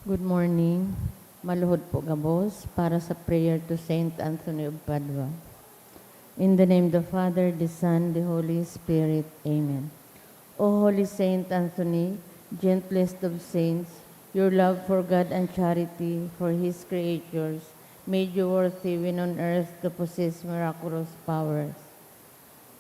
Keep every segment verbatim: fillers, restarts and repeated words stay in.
Good morning. Maluhod po gabos para sa prayer to Saint Anthony of Padua. In the name of the Father, the Son, the Holy Spirit. Amen. O Holy Saint Anthony, gentlest of saints, your love for God and charity for His creatures made you worthy when on earth to possess miraculous powers.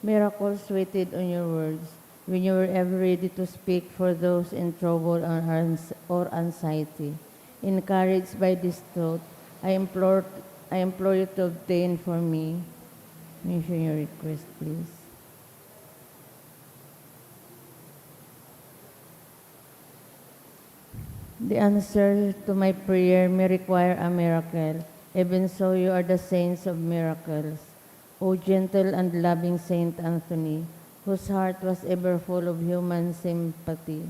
Miracles waited on your words when you were ever ready to speak for those in trouble or ans-, or anxiety. Encouraged by this thought, I implore, I implore you to obtain for me. Mention your request, please. The answer to my prayer may require a miracle. Even so, you are the saints of miracles. O gentle and loving Saint Anthony, whose heart was ever full of human sympathy,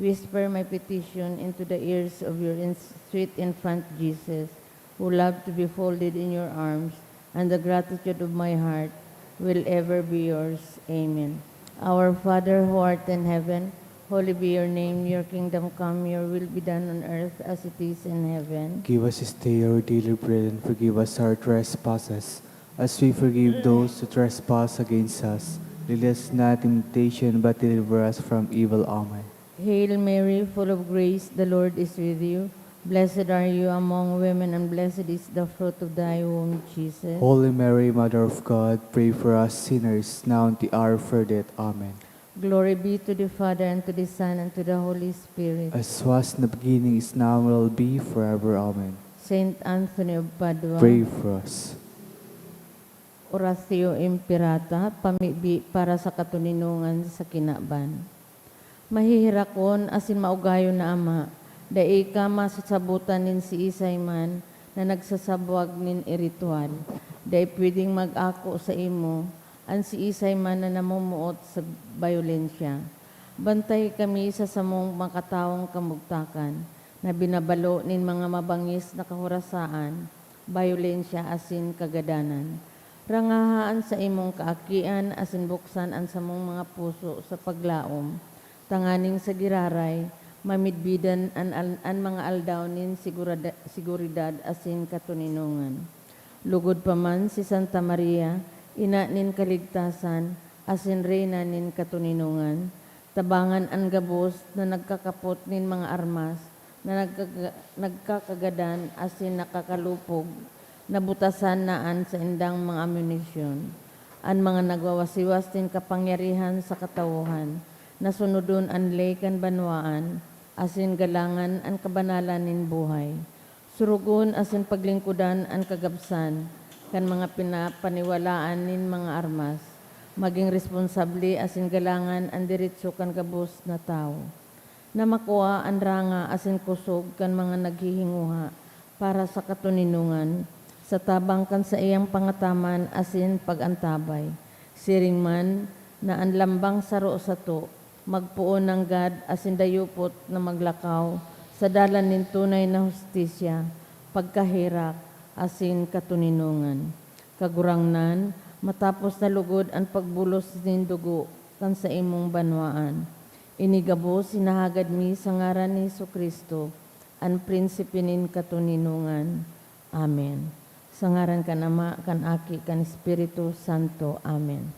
whisper my petition into the ears of your in-, sweet infant Jesus, who loved to be folded in your arms, and the gratitude of my heart will ever be yours. Amen. Our Father who art in heaven, holy be your name. Your kingdom come, your will be done on earth as it is in heaven. Give us this day our daily bread, and forgive us our trespasses, as we forgive those who trespass against us. Lead us not in temptation, but deliver us from evil. Amen. Hail Mary, full of grace, the Lord is with you. Blessed are you among women, and blessed is the fruit of thy womb, Jesus. Holy Mary, Mother of God, pray for us sinners, now and at the hour of our death. Amen. Glory be to the Father, and to the Son, and to the Holy Spirit. As was in the beginning, is now, and will be forever. Amen. Saint Anthony of Padua. Pray for us. Oratio Imperata, pamibi para sa katoninongan sa kinaban. Maheherakon asin maugayon na Ama, dai ka masasabotan nin siisay man na nagsasabwag nin eritwal. Dai pwedeng mag-ako saimo an siisay man na namomoot sa bayolensya. Bantay kami sa samong makatawong kamugtakan, na binabalo nin mga mabangis na kahorasaan, bayolensya asin kagadanan. Rangaha an saimong kaakian asin buksan an samong mga puso sa paglaom, tanganing sa giraray, mamidbidan an al-, an mga aldaw nin sigurada-, seguridad asin katoninongan. Lugod pa man si Santa Maria, ina nin kaligtasan asin reyna nin katoninongan, tabangan an gabos na nagkakapot nin mga armas na nagkaga-, nagkakagadan asin nakakalupog, nabutasan na an saindang mga amunisyon. An mga nagwawasiwas nin kapangyarihan sa katawohan, na sunodon an ley kan banwaan, asin galangan an kabanalan nin buhay. Surugon asin paglingkodan an kagabsan kan mga pinapaniwalaan nin mga armas. Magin responsable asin galangan an deretso kan gabos na tawo, na makua an ranga asin kosog kan mga naghihinguha para sa katoninongan, sa tabang kan saiyang pangataman asin pag-antabay. Siring man na an lambang saro sato magpoon nanggad asin dayupot na maglakaw sa dalan nin tunay na hustisya, pagkaherak, asin katoninongan. Kagurangnan, matapos na lugod an pagbulos nin dugo kan saimong banwaan. Ini gabos hinahagad mi sa ngaran ni Jesu-Cristo, an Prinsipe nin katoninongan. Amen. Sa ngaran kan Ama, kan Aki, kan Espiritu Santo. Amen.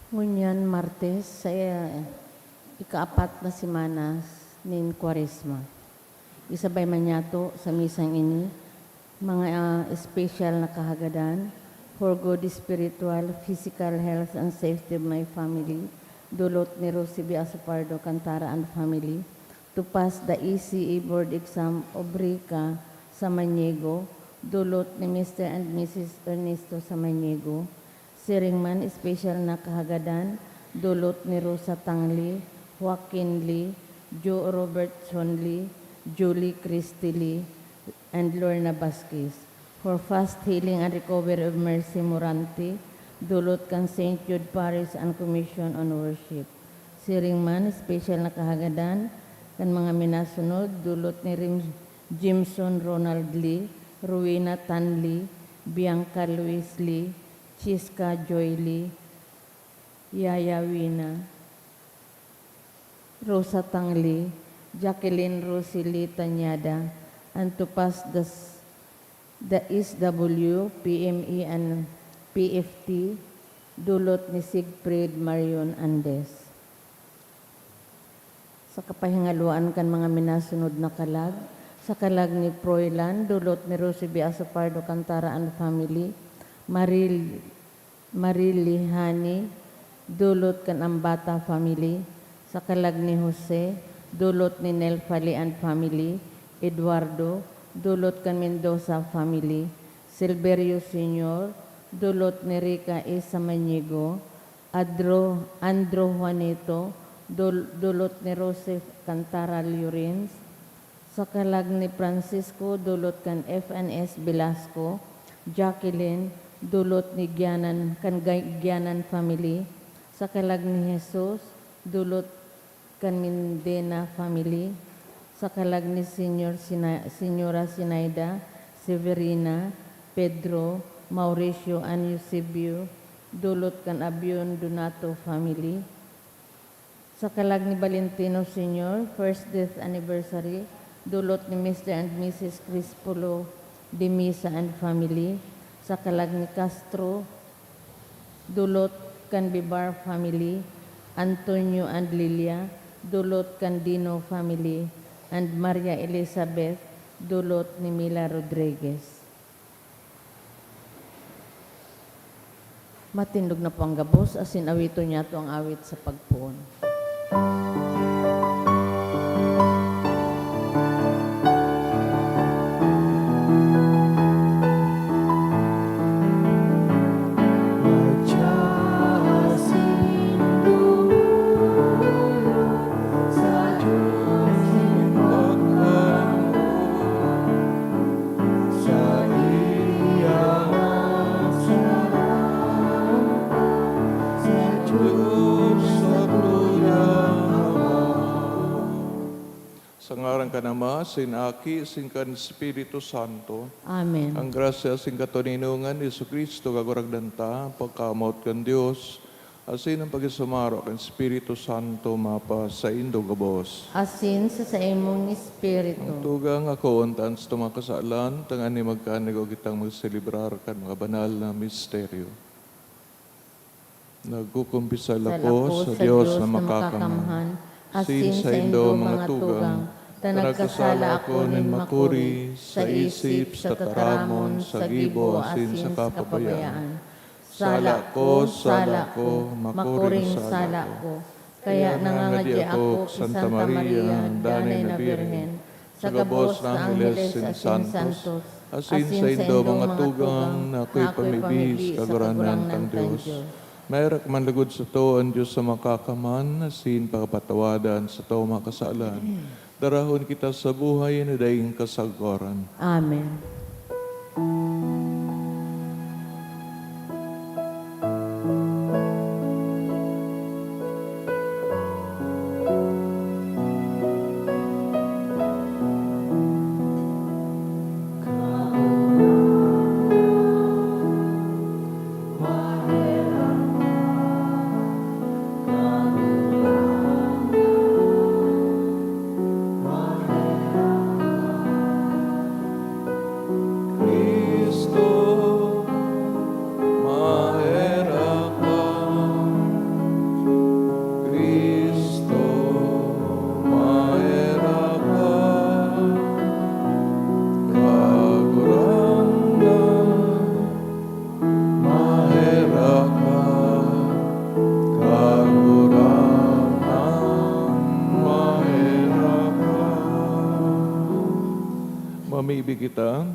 Ngunyan, Martes, sa, eh, ikaapat na semana nin Kwaresma. Isabay man niyato sa misang ini, mga, ah, espesyal na kahagadan, for good spiritual, physical health and safety of my family, dulot ni Rosie B. Asopardo Cantara and family, to pass the E C E board exam of Rica Samaniego, dulot ni Mister and Missus Ernesto Samaniego. Siring man, espesyal na kahagadan, dulot ni Rosa Tang Lee, Joaquin Lee, Joe Robertson Lee, Julie Christy Lee, and Lorna Vasquez. For fast healing and recovery of Mercy Morante, dulot kan Saint Jude Parish and Commission on Worship. Siring man, espesyal na kahagadan kan mga minasunod, dulot ni Rim-, Jimson Ronald Lee, Rowena Tan Lee, Bianca Luis Lee, Chiska Joy Lee, Yaya Wina, Rosa Tang Lee, Jacqueline Rosie Lee Tañada, and to pass the s-, the S W, P M E, and P F T, dulot ni Siegfried Marion Andes. Sa kapahingaluan kan mga minasunod na kalag, sa kalag ni Froilan, dulot ni Rosie B. Asopardo Cantara and family, Maril-, Marilihani, dulot kan Ambata family, sa kalag ni Jose, dulot ni Nelfali and family, Eduardo, dulot kan Mendoza family, Silverio Senior, dulot ni Rica E. Samaniego, Adro-, Andro Juanito, dul-, dulot ni Rose Cantara Llorens, sa kalag ni Francisco, dulot kan F N S Velasco, Jacqueline, dulot ni Gianan, kan Ga-, Gianan family, sa kalag ni Jesus, dulot kan Mindena family, sa kalag ni Señor Sina-, Señora Sinaida, Severina, Pedro, Mauricio, and Eusebio, dulot kan Abion Donato family, sa kalag ni Valentino Senior, first death anniversary, dulot ni Mister and Missus Crispolo de Misa and family, sa kalag ni Castro, dulot kan Bibar family, Antonio and Lilia, dulot kan Dino family, and Maria Elizabeth, dulot ni Mila Rodriguez. Matindog na po ang gabos, asin awiton niyato ang awit sa pagpoon. Sa ngaran kan Ama, sin Aki, sin kan Espiritu Santo. Amen. Ang grasya sin katoninongan ni Jesu-Cristo, Kagurangnan ta, pagkamoot kan Dios, asin ang pakisumaro kan Espiritu Santo mapasaindo gabos. Asin sa saimong espiritu. Ang tugang akoon ta an satong mga kasalan, tanganing magkanigo kitang magselebrar kan mga banal na misteryo. Nagkukumpisal ako sa Dios na makakamhan, asin saindo, mga tugang, ta nagkasala ako nin makuri, sa isip, sa tataramon, sa gibo, asin sa kapabayaan. Sala ko, sala ko, makuring sala ko. Kaya nangangadi ako ki Santa Maria, danay na Birhen, sa gabos na angheles asin santos, asin saindo, mga tugang, na ako'y pamibi sa Kagurangnan tang Dios. Maherak man lugod sato an Dios na makakamhan, asin pakapatawadan sato mga kasalan. Darahon kita sa buhay na daing kasagkoran. Amen. Maybe kita,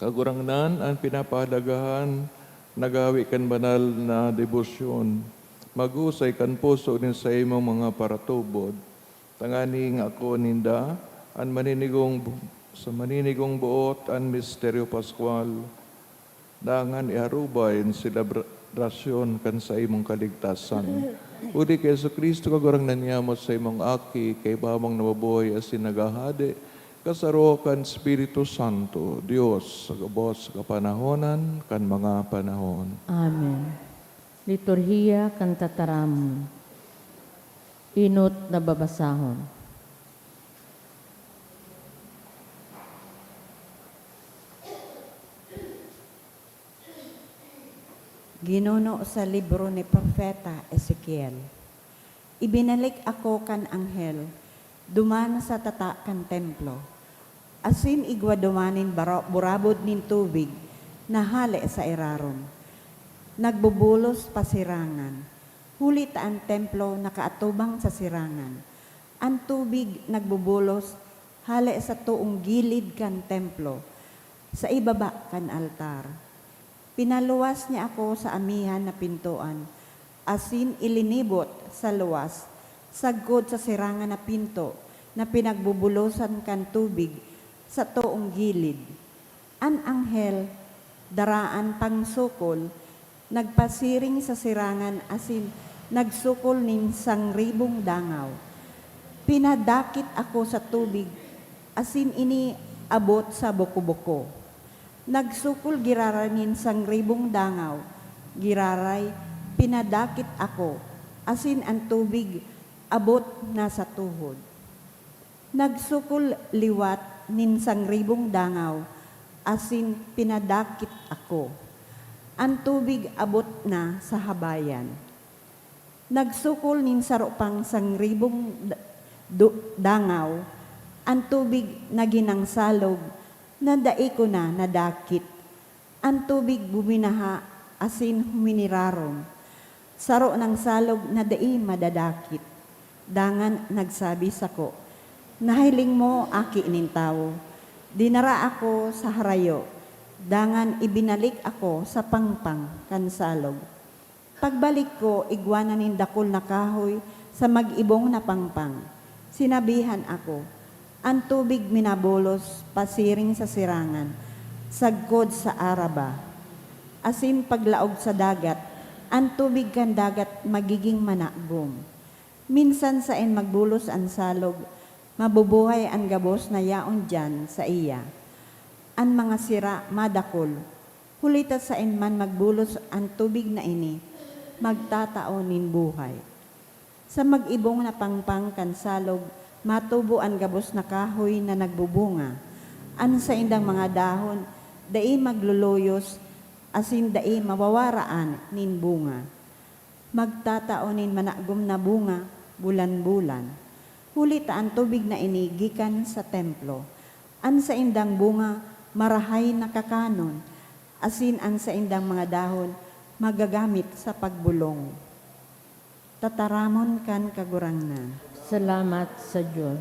Kagurangnan, an pinapahalagahan na gawe kan banal na debosyon. Maghusay kan puso nin saimong mga paratubod, tanganing akoon ninda an maninigong bu-, sa maninigong boot an misteryo paskwal, dangan iharubay an selebrasyon kan saimong kaligtasan. Huli ki Jesu-Cristo, Kagurangnan niamo, saimong Aki, kaiba mong nabubuhay asin naghahade, kasaro kan Espiritu Santo, Dios, sa gabos kapanahonan kan mga panahon. Amen. Liturhiya kan Tataramon. Enot na babasahon. Ginuno sa libro ni Propeta Ezekiel. Ibinalik ako kan anghel duman sa tata kan templo, asin igwa duman nin bara-, burabod nin tubig na hale sa irarom, nagbubulos pasirangan, huli ta an templo nakaatubang sa sirangan. An tubig nagbubulos hale sa toong gilid kan templo, sa ibaba kan altar. Pinaluwas niya ako sa amihan na pintoan, asin ilinibot sa luwas, sagkod sa sirangan na pinto na pinagbubulosan kan tubig sa toong gilid. An anghel, daraan pangsukol, nagpasiring sa sirangan asin nagsukol nin sangribong dangaw. Pinadakit ako sa tubig asin ini abot sa boko-boko. Nagsukol giraray nin sangribong dangaw, giraray pinadakit ako, asin an tubig abot na sa tuhod. Nagsukol liwat nin sangribong dangaw, asin pinadakit ako. An tubig abot na sa habayan. Nagsukol nin saro pang sangribong da-, du-, dangaw, an tubig nagin nang salog na dai ko na nadakit. An tubig buminaha asin huminirarom, saro nang salog na dai madadakit. Dangan nagsabi sako, "Nahiling mo, aki nin tawo, dinara ako sa harayo, dangan ibinalik ako sa pangpang kan salog." Pagbalik ko, igwa na nin dakul na kahoy sa mag-ibong na pangpang. Sinabihan ako, "An tubig minabulos pasiring sa sirangan, sagkod sa Araba, asin paglaog sa dagat, an tubig kan dagat magiging managom. Minsan saen magbulos an salog, mabubuhay an gabos na yaon diyan saiya. An mga sira madakul, huli ta saen man magbulos an tubig na ini, magtatao nin buhay." Sa mag-ibong na pangpang kan salog, matubo an gabos na kahoy na nagbubunga. An saindang mga dahon dai magluluyos asin dai mawawaraan nin bunga. Magtatao nin managom na bunga bulan-bulan. Huli ta an tubig na ini gikan sa templo. An saindang bunga marahay na kakanon, asin an saindang mga dahon magagamit sa pagbolong. Tataramon kan Kagurangnan. Salamat sa Dios.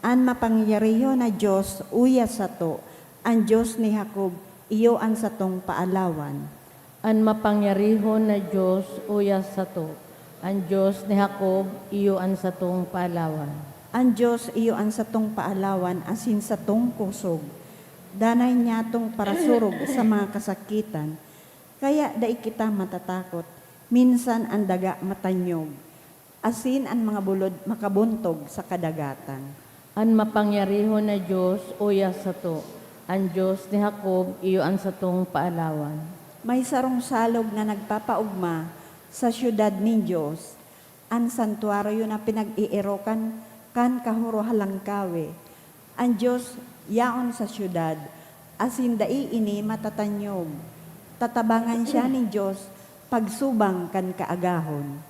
An mapangyarihon na Dios uya sato, an Dios ni Jacob, iyo an satong paalawan. An mapangyarihon na Dios uya sato, an Dios ni Jacob, iyo an satong paalawan. An Dios iyo an satong paalawan asin satong kusog. Danay niyatong parasurog sa mga kasakitan, kaya dai kita matatakot. Minsan an daga matanyog, asin an mga bulod makabuntog sa kadagatan. An mapangyarihon na Dios uya sato, an Dios ni Jacob iyo an satong paalawan. May sarong salog na nagpapaogma sa syudad nin Dios, an santuaryo na pinag-eerokan kan Kahorohalangkawe. An Dios yaon sa syudad, asin dai ini matatanyog. Tatabangan siya nin Dios pagsubang kan kaagahon.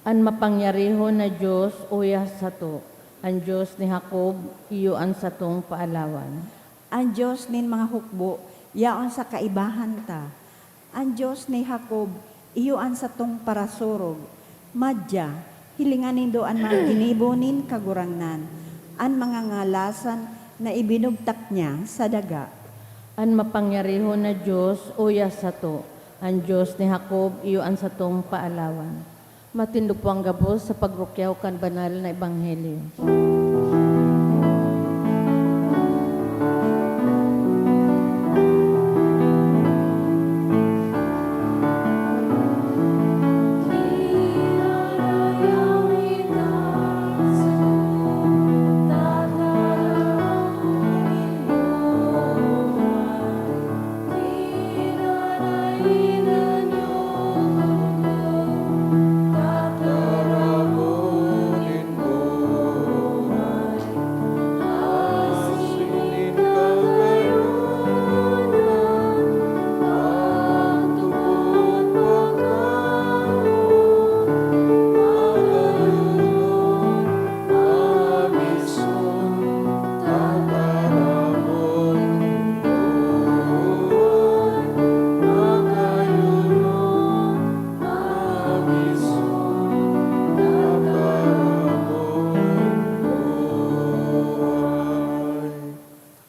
An mapangyarihon na Dios uya sato, an Dios ni Jacob iyo an satong paalawan. An Dios nin mga hukbo yaon sa kaibahan ta. An Dios ni Jacob iyo an satong parasurog. Madya, hilinga nindo an mga ginibo nin Kagurangnan, an mga ngalasan na ibinugtak niya sa daga. An mapangyarihon na Dios uya sato, an Dios ni Jacob iyo an satong paalawan. Matindog po ang gabos sa pagrukyaw kan banal na ebanghelyo.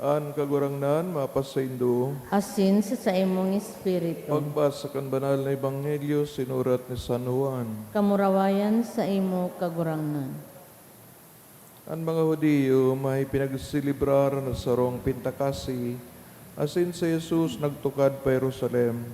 An Kagurangnan mapasaindo. Asin sa saimong espiritu. Pagbasa kan Banal na Ebanghelyo sinurat ni San Juan. Kamurawayan saimo, Kagurangnan. An mga Judio may pinagselebrar na sarong Pintakasi, asin si Jesus nagtukad pa Jerusalem.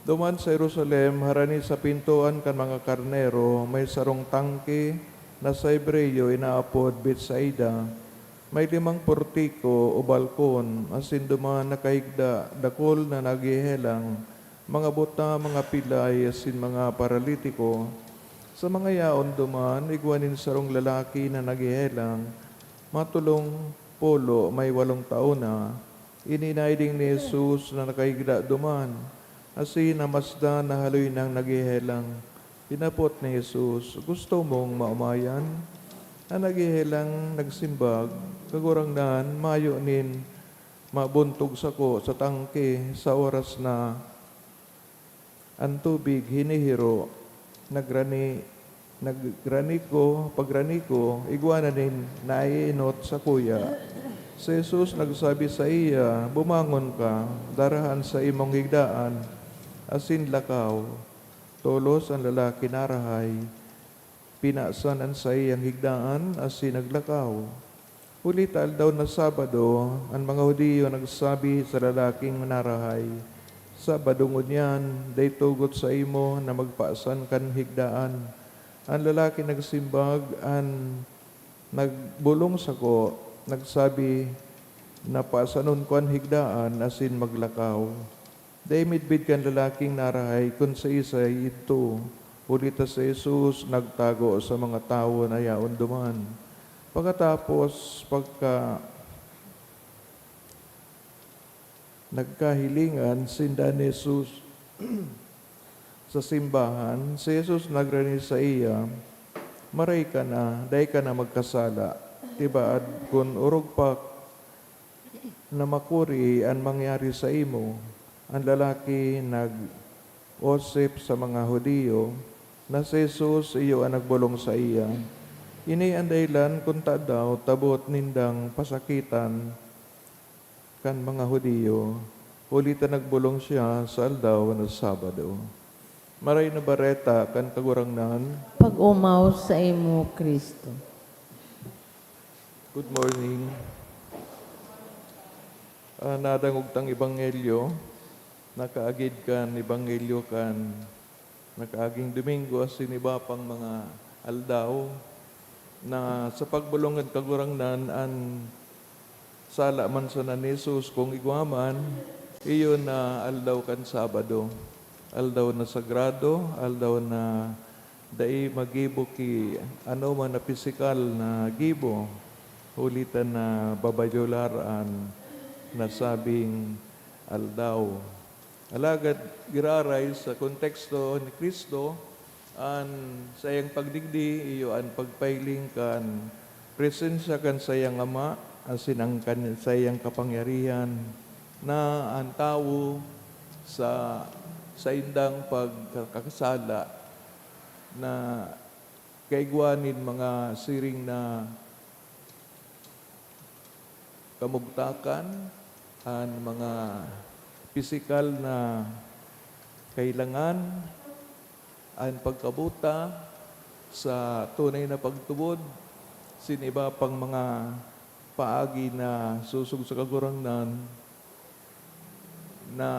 Duman sa Jerusalem, harani sa pintoan kan mga karnero, may sarong tangke na sa Hebreo inaapod Betsaida. May limang portiko o balkon, asin duman nakahigda dakul na naghehelang, mga buta, mga pilay, asin mga paralitiko. Sa mga yaon duman, igwa nin sarong lalaki na naghehelang, matolong polo may walong taon na. Ini nahiling ni Jesus na nakahigda duman, asin namasdan na haloy nang naghehelang. Hinapot ni Jesus, "Gusto mong maomayan?" An naghehelang nagsimbag, "Kagurangnan, mayo nin mabuntog sako sa tangke sa oras na an tubig hinihiro, nagrani, nagrani ko, pagrani ko, igwa na nin naiinot sakuya." Si Jesus nagsabi saiya, "Bumangon ka, dara an saimong higdaan, asin lakaw." Tolos an lalaki narahay, pinasan an saiyang higdaan asin naglakaw. Huli ta aldaw na Sabado, an mga Judio nagsabi sa lalaking narahay, "Sabado ngunyan, dai tugot saimo na magpasan kan higdaan." An lalaki nagsimbag, "An nagbolong sako nagsabi na pasanon ko an higdaan asin maglakaw." Dai midbid kan lalaking narahay kun siisay idto, huli ta si Jesus nagtago sa mga tawo na yaon duman. Pakatapos, pagka nagkahilingan sinda ni Jesus sa simbahan, si Jesus nagrani saiya, "Maray ka na, dai ka na magkasala. Tibaad kun orog pa na makuri an mangyari saimo." An lalaki nag-osip sa mga Judio na si Jesus iyo an nagbolong saiya. Ini an dahelan kun tadaw ta boot nindang pasakitan kan mga Judio, huli ta nagbolong siya sa aldaw na Sabado. Maray na Bareta kan Kagurangnan. Pag-omaw saimo, Cristo. Good morning. Ah, nadangog tang ebanghelyo, nakaagid kan ebanghelyo kan nakaaging Domingo asin iba pang mga aldaw na sa pagbolong kan Kagurangnan an sala man sana ni Jesus, kung igwa man, iyo na aldaw kan Sabado, aldaw na sagrado, aldaw na dai magibo ki anoman na pisikal na gibo, huli ta nababayolar an nasabing aldaw. Alagad giraray sa konteksto ni Cristo, an saiyang pagdigdi iyo an pagpahiling kan presensya kan saiyang Ama asin an kan saiyang kapangyarihan, na an tawo sa saindang pagkakasala na kaigwa nin mga siring na kamugtakan, an mga pisikal na kailangan, an pagkabuta sa tunay na pagtubod, sin iba pang mga paagi na sosog sa Kagurangnan na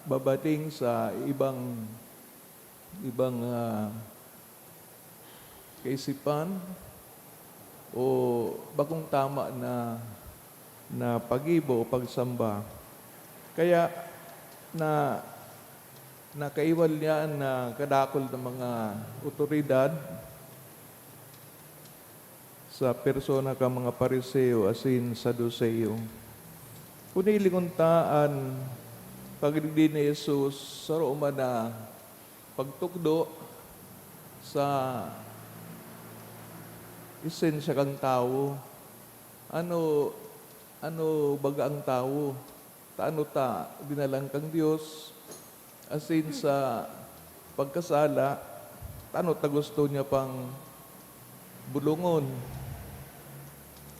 babating sa ibang, ibang, ah, kaisipan o bakong tama na, na paggibo o pagsamba. Kaya na, nakaiwal niya na kadakul na mga otoridad sa persona kan mga Pariseo asin Saduceo. Kun hilingon ta an pagdigdi ni Jesus, saro man na pagtukdo sa esensya kan tawo. Ano, ano baga ang tawo? Tano ta dinalan kan Dios, asin sa pagkasala, tano ta gusto niya pang bulongon?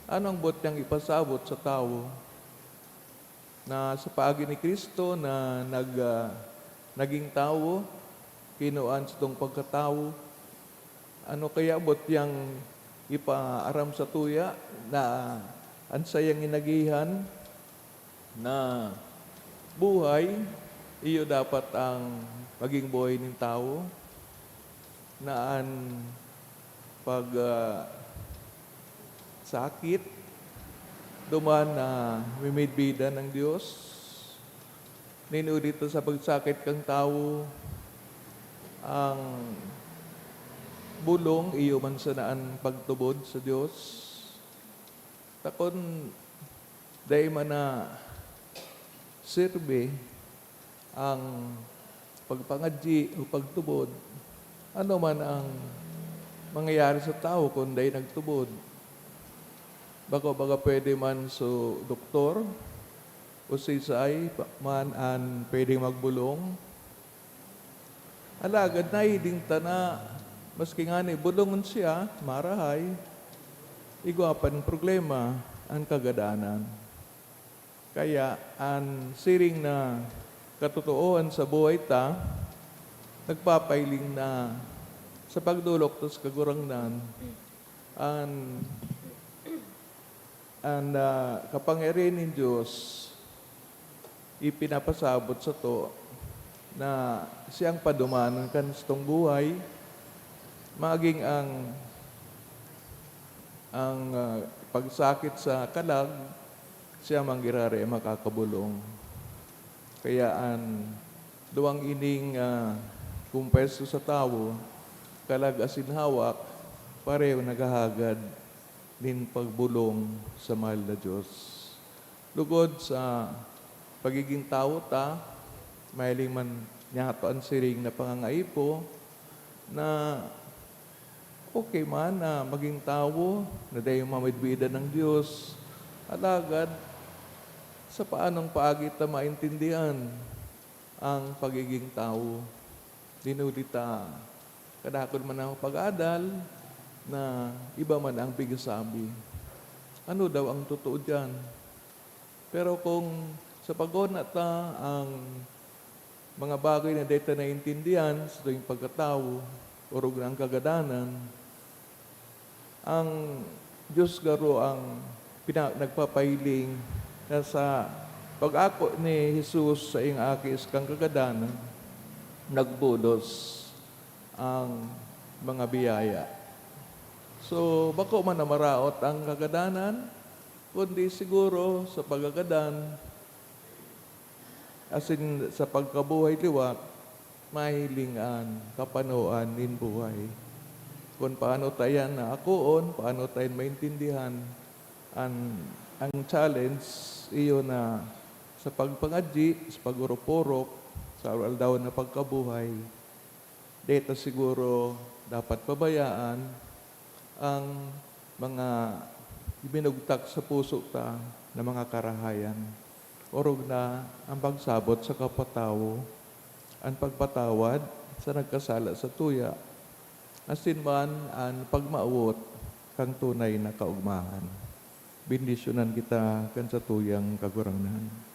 Ano ang boot niyang ipasabot sa tawo? Na sa paagi ni Cristo na nag-, ah, naging tawo, kinuan satong pagkatawo, ano kaya boot niyang ipaaram satuya na an saiyang inagihan na buhay, iyo dapat ang maging buhay nin tawo, na an pag, ah, sakit duman na namimidbidan nin Dios? Nin uli ta sa pagsakit kan tawo, ang bulong iyo man sana an pagtubod sa Dios. Ta kun dai man nasirbi ang pagpangadyi o pagtubod, ano man ang mangyayari sa tawo kun dai nagtubod? Bako baga pwede man so doktor o siisay pa man an pwedeng magbolong? Alagad nahiling ta na maski ngani bolongon siya, marahay, igwa pa nin problema an kagadanan. Kaya an siring na katotoohan sa buhay ta, nagpapahiling na sa pagdolok ta sa Kagurangnan, an, an, ah, kapangyarihan nin Dios ipinapasabot sato na siyang padumanon kan satong buhay, maging ang, ang, ah, pagsakit sa kalag, siya man giraray an makakabolong. Kaya an duwang ining, ah, kompuwesto sa tawo, kalag asin hawak, pareho naghahagad nin pagbolong sa mahal na Dios. Lugod sa pagiging tawo ta, mahiling man niyato an siring na pangangaipo na okay man na maging tawo na dai mamidbidan nin Dios, alagad sa paanong paagi ta maintindihan ang pagiging tawo? Dinuli ta, kadakul man ang pag-adal na iba man ang pigsasabi. Ano daw ang totoo diyan? Pero kung sa pagona ta ang mga bagay na dai ta naintindihan sa tuwing pagkatawo, orog na ang kagadanan, ang Dios garo ang pina-, nagpapahiling na sa pag-ako ni Jesus saiyang Aki sa kagadanan, nagbulos ang mga biyaya. So, bako man na maraot ang kagadanan, kundi siguro sa pagkagadan, asin sa pagkabuhay liwat, mahiling an kapanoan nin buhay. Kun paano ta iyan naakoon, paano ta iyan maintindihan, an, ang challenge iyo na sa pagpangadyi, sa pag-orop-orop, sa aldaw-aldaw na pagkabuhay, dai ta siguro dapat pabayaan ang mga ibinugtak sa puso ta na mga karahayan, orog na ang pagsabot sa kapatawo, an pagpatawad sa nagkasala satuya, asin man an pagmawot kan tunay na kaogmahan. Bendisyonan kita kan satuyang Kagurangnan.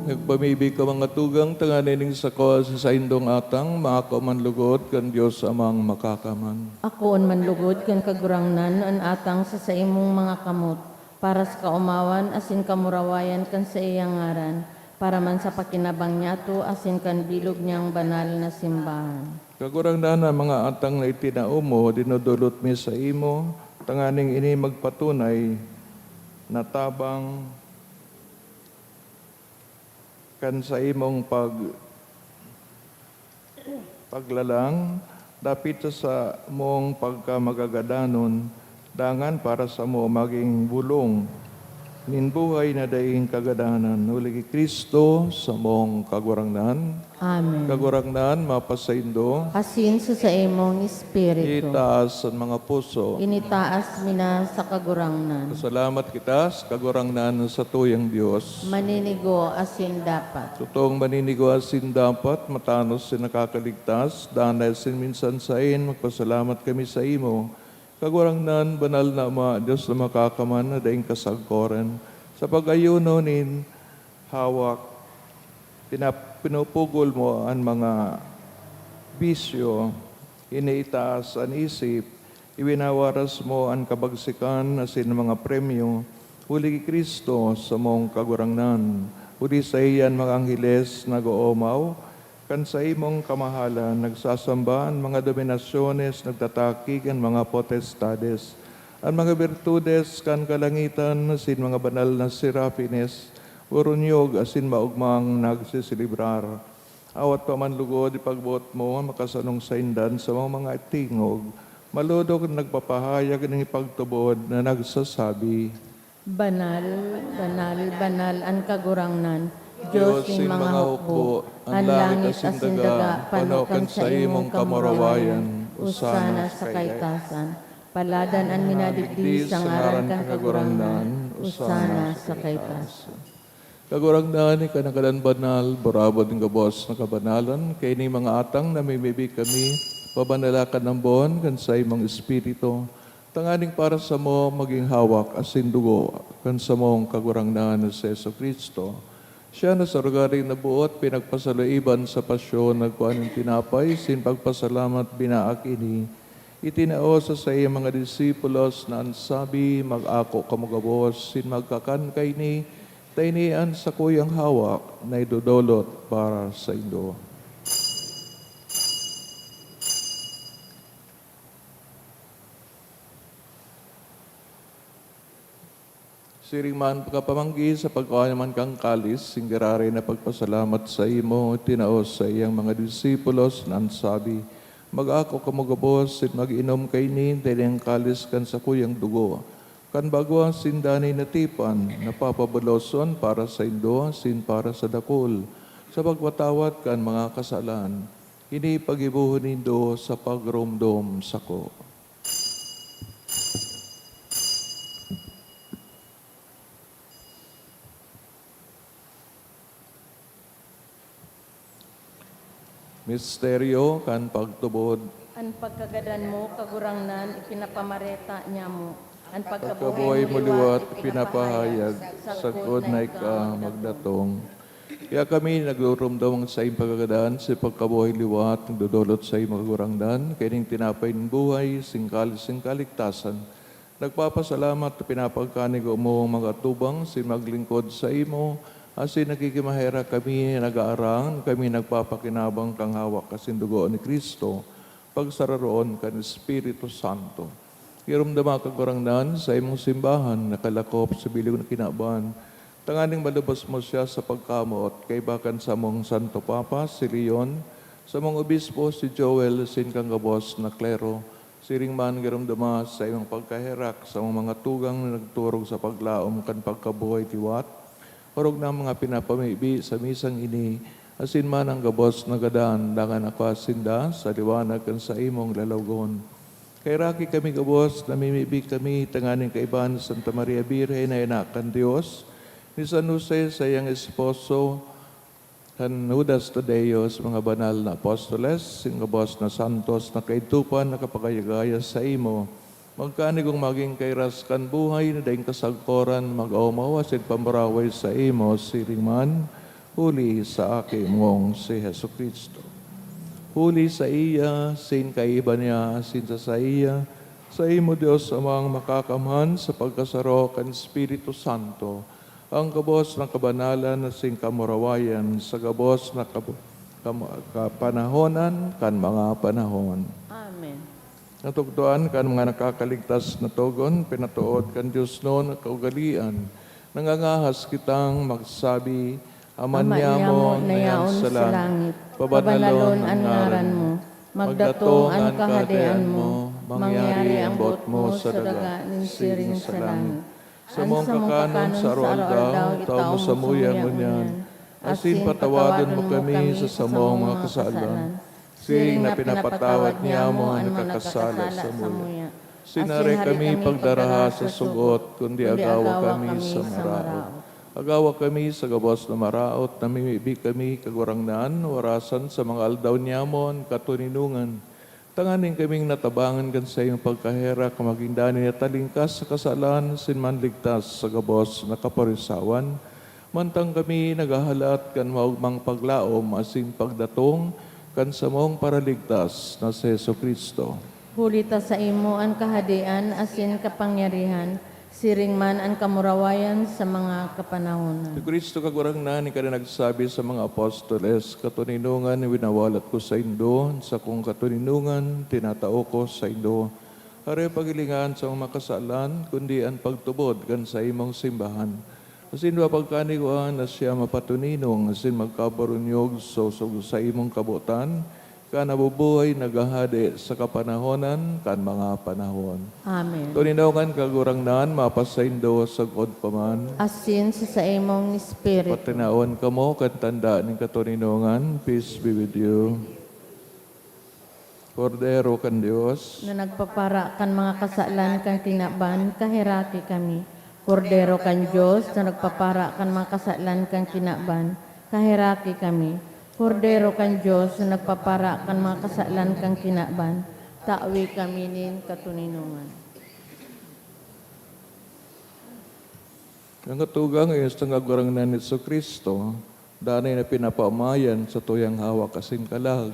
Nagpamibi ka, mga tugang, tanganing sako sa saindong atang maako man lugod kan Dios Amang Makakaman. Akoon man lugod kan Kagurangnan an atang sa saimong mga kamot, para sa kaomawan asin kamurawayan kan saiyang ngaran, para man sa pakinabang niyato asin kan bilog niyang banal na simbahan. Kagurangnan, an mga atang na itinao mo, dinodolot mi saimo, tanganing ini magpatunay na tabang kan saimong pag-, paglalang dapit sa samong pagkamagagadanon, dangan para samo magin bulong nin buhay na daing kagadanan. Huli ki Cristo, samong Kagurangnan. Amen. Kagurangnan, mapasaindo. Asin sa saimong espiritu. Itaas an mga puso. Initaas mi na sa Kagurangnan. Pasalamat kita sa Kagurangnan, satuyang Dios. Maninigo asin dapat. Totoong maninigo asin dapat, matanos asin nakakaligtas, danay asin minsan saen, magpasalamat kami saimo, Kagurangnan, banal na Ama, Dios na makakaman na daing kasagkoran. Sa pag-ayuno nin hawak, pinap-, pinupugol mo an mga bisyo, iniitaas an isip, iwinawaras mo an kabagsikan asin mga premyo, huli ki Cristo, samong Kagurangnan. Huli saiya an mga angheles nag-oomaw, kan saimong kamahalan, nagsasamba an mga dominasyones, nagtataki kan mga potestades, an mga birtudes kan kalangitan asin mga banal na serafines, oronyog asin maogmang nagseselebrar. Awat pa man lugod ipagboot mo an makasanong saindan sa mga, mga tingog, malodok na nagpapahayag nin pagtubod na nagsasabi, Banal, banal, banal an Kagurangnan, Dios nin mga hukbo, an langit asin daga pano kan saimong kamurawayan. Osana sa kaitasan. Paladan an minadigdi sa ngaran kan Kagurangnan. Osana sa kaitasan. Kagurangnan, ika na gadan banal, burabod nin gabos na kabanalan, kaining mga atang namimibi kami, pabanala kan ambon kan saimong Espiritu, tanganing para samo magin hawak asin dugo kan samong Kagurangnan na si Jesu-Cristo. Siya na sa rogari na boot pinagpasaloiban sa pasyon, nagkua nin tinapay, asin pagpasalamat, binaak ini, itinao sa saiyang mga disipulos na an sabi, "Mag-ako kamo gabos asin magkakan kaini, ta ini an sakuyang hawak na idodolot para saindo." Siring man pagkapamanggi, sa pagkua naman kan kalis, asin giraray na pagpasalamat saimo, tinao sa iyang mga disipulos, na an sabi, "Mag-ako kamo gabos, asin mag-inom kaini, ta ini an kalis kan sakuyang dugo, kan bagwa asin danay na tipan, na papabaloson para saindo asin para sa dakul, sa pagpatawad kan mga kasalan. Ini paggibohon nindo sa pagromdom sako." Misteryo kan pagtubod. An pagkagadan mo, Kagurangnan, ipinapamareta niamo. An pagkabuhay mo liwat, ipinapahayag, sagkod na ika magdatong. Kaya kami nagdurumdom sa iyong pagkagadan, sa pagkabuhay liwat, nagdodolot sa iyong Kagurangnan, kaining tinapay ng buhay, singkal, singkaligtasan, nagpapasalamat na pinapagkanigo mo ang mga atubang, si maglingkod sa imo, asin nakikimaherak kami, nag-aarang, kami nagpapakinabang kang hawak asin dugo ni Cristo, pagsararoon kan Espiritu Santo. Giromdama, Kagurangnan, sa imong simbahan, nakalakop sa bilog na kinaban, tanganing malubos mo siya sa pagkamoot, kaiba kan samong Santo Papa, si Leon, samong Obispo, si Joel, asin kan gabos na klero, siring man giromdama sa imong pagkaherak sa mga tugang na nagturog sa paglaom kan pagkabuhay liwat, orog na mga pinapamibi sa misang ini, asin man ang gabos na gadan, dangan akwa sinda sa liwanag kan saimong lalawogon. Kaheraki kami gabos, namimibi kami tanganing kaiba ni Santa Maria Birhen na Ina kan Dios, ni San Jose, saiyang esposo, kan Judas Tadeo, sa mga banal na apostoles, sing gabos na santos na kaidtopan nakapagayagaya saimo, magkanigong magin kairas kan buhay na daing kasagkoran, mag-aomaw asin pamuraway saimo, siring man, huli sa Aki mong si Jesu-Cristo. Huli saiya, asin kaiba niya, asin sa saiya, saimo, Dios Amang Makakamhan, sa pagkasaro kan Espiritu Santo, ang gabos na kabanalan asin kamurawayan sa gabos na kab-, kam-, kapanahonan kan mga panahon. Amen. Natukdoan kan mga nakakaligtas na togon, pinatood kan diosnon na kaugalian, nangangahas kitang magsabi, Ama Ama niamo niamo na na yaon yaon sa sa langit, langit, pabanalon pabanalon an an ngaran ngaran mo. mo. Magdatong an kahadean mo. Mangyari ang boot mo sa daga nin siring sa langit. Samong kakanon sa araw-aldaw, itao mo samuya ngunyan. Asin patawadon mo kami sa samong mga kasalan, siring na pinapatawad niamo an nakakasala samuya. Asin hari kami pagdaraha sa sugot, kundi agawa kami sa maraot. Agawa kami sa gabos na maraot, namimibi kami, Kagurangnan, warasan sa mga aldaw niamo an katoninongan, tanganing kaming natabangan kan saiyong pagkaherak, magin danay na talingkas sa kasalan, asin manligtas sa gabos na kaparisawan, mantang kami naghahalat kan maogmang paglaom asin pagdatong kan samong Paraligtas na si Jesu-Cristo. Huli ta saimo an kahadean asin kapangyarihan, siring man an kamurawayan sa mga kapanahonan. Si Cristo Kagurangnan, ika na nagsabi sa mga apostoles, "Katoninongan winawalat ko saindo, an sakong katoninongan tinatao ko saindo." Hare paghilinga an samong mga kasalan, kundi an pagtubod kan saimong simbahan. Asin papagkaniguan na siya mapatoninong asin magkabarunyog sa sosog saimong kabotan, ka nabubuhay, naghahade sa kapanahonan kan mga panahon. Amen. Toninongan, Kagurangnan, mapasaindo sagkod pa man. Asin sa saimong espiritu. Patinawan kamo kan tanda nin katoninongan. Peace be with you. Kordero kan Dios. Na nagpapara kan mga kasalan kan kinaban, kaheraki kami. Kordero kan Dios, na nagpapara kan mga kasalan kan kinaban, kaheraki kami. Kordero kan Dios na nagpapara kan mga kasalan kan kinaban, tawi kami nin katoninongan. Ang katugang iyo sa Kagurangnan Jesu-Cristo, danay na pinapaomayan sa tuyang hawak asin kalag,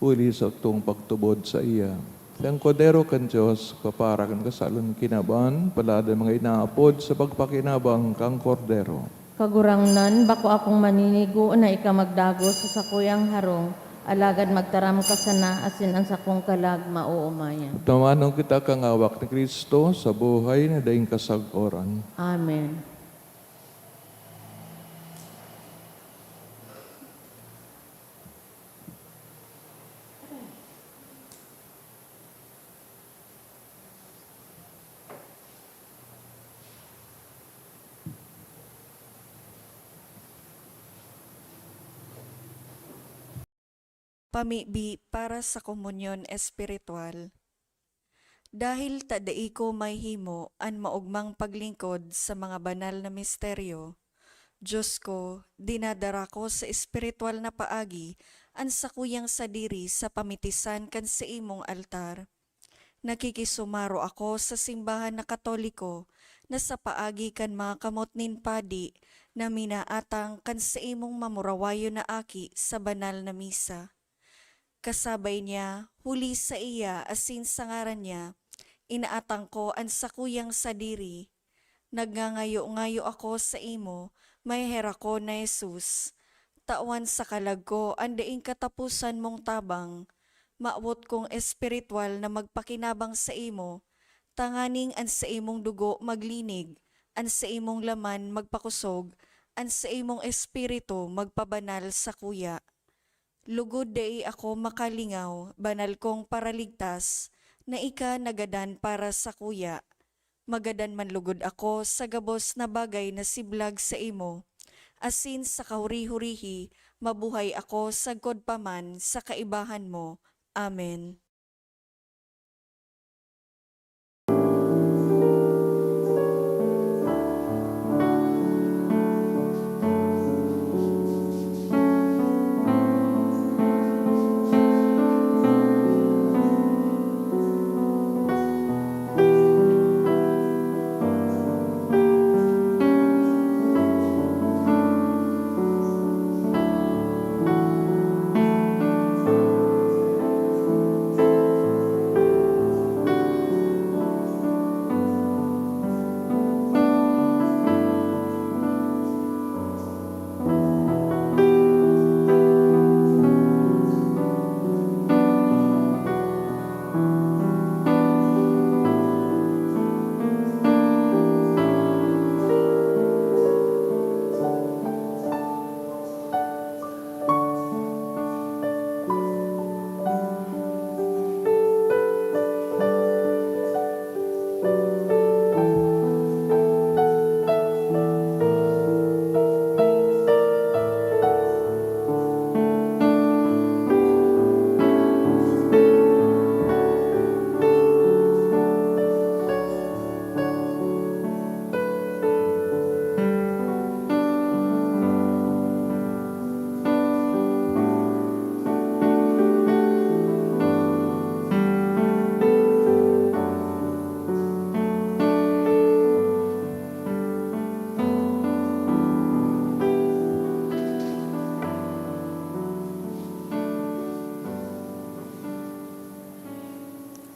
huli sa utong pagtubod saiya. Ang Kordero kan Dios, papara kan kasalan kinaban, palad an mga inaapod sa pagpakinabang kan Kordero. Kagurangnan, bako akong maninigo na ika magdagos sa sakuyang harong, alagad magtaram ka sana asin an sakong kalag maoomayan. Tamanon kita kan hawak ni Cristo sa buhay na daing kasagkoran. Amen. Pamibi para sa komunyon espiritual. Dahil ta dai ko mahimo an maogmang paglingkod sa mga banal na misteryo, Diyos ko, dinadara ko sa espiritual na paagi an sakuyang sadiri sa pamitisan kan saimong altar. Nakikisumaro ako sa simbahan na Katoliko na sa paagi kan mga kamot nin padi na minaatang kan saimong mamurawayon na aki sa banal na misa. Kasabay niya, huli sa iya asin sa ngaran niya, inaatang ko an sakuyang sadiri. Nagngangayo-ngayo ako saimo, maheherakon na Jesus. Tawan sa kalag ko an daing kataposan mong tabang. Mawot kong espiritual na magpakinabang saimo, tanganing an saimong dugo maglinig, an saimong laman magpakosog, an saimong espiritu magpabanal sakuya. Lugod dai ako makalingaw, banal kong Paraligtas, na ika nagadan para sakuya. Magadan man lugod ako sa gabos na bagay na siblag saimo, asin sa kahuri-hurihi mabuhay ako sagkod pa man sa kaibahan mo. Amen.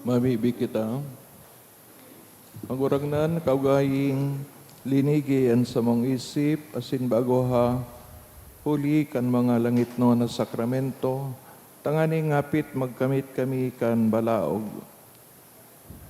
Mamibi kita. Kagurangnan, kaugaying linigi an samong isip asin bagoha huli kan mga langitnon na sakramento, tanganing hapit magkamit kami kan balaog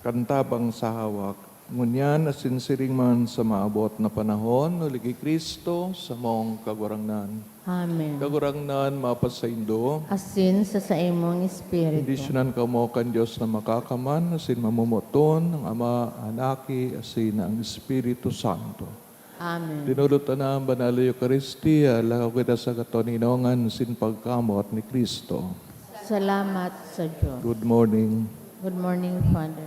kan tabang sa hawak. Ngunyan asin siring man sa maabot na panahon, huli ki Cristo, samong Kagurangnan. Amen. Kagurangnan, mapasaindo. Asin sa saimong espiritu. Bendisyonan kamo kan Dios na Makakaman, asin mamomoton, ang Ama, an Aki, asin ang Espiritu Santo. Amen. Dinulot ta na an Banal na Eukaristia, lakaw kita sa katoninongan sin pagkamoot ni Cristo. Salamat sa Dios. Good morning. Good morning, Father.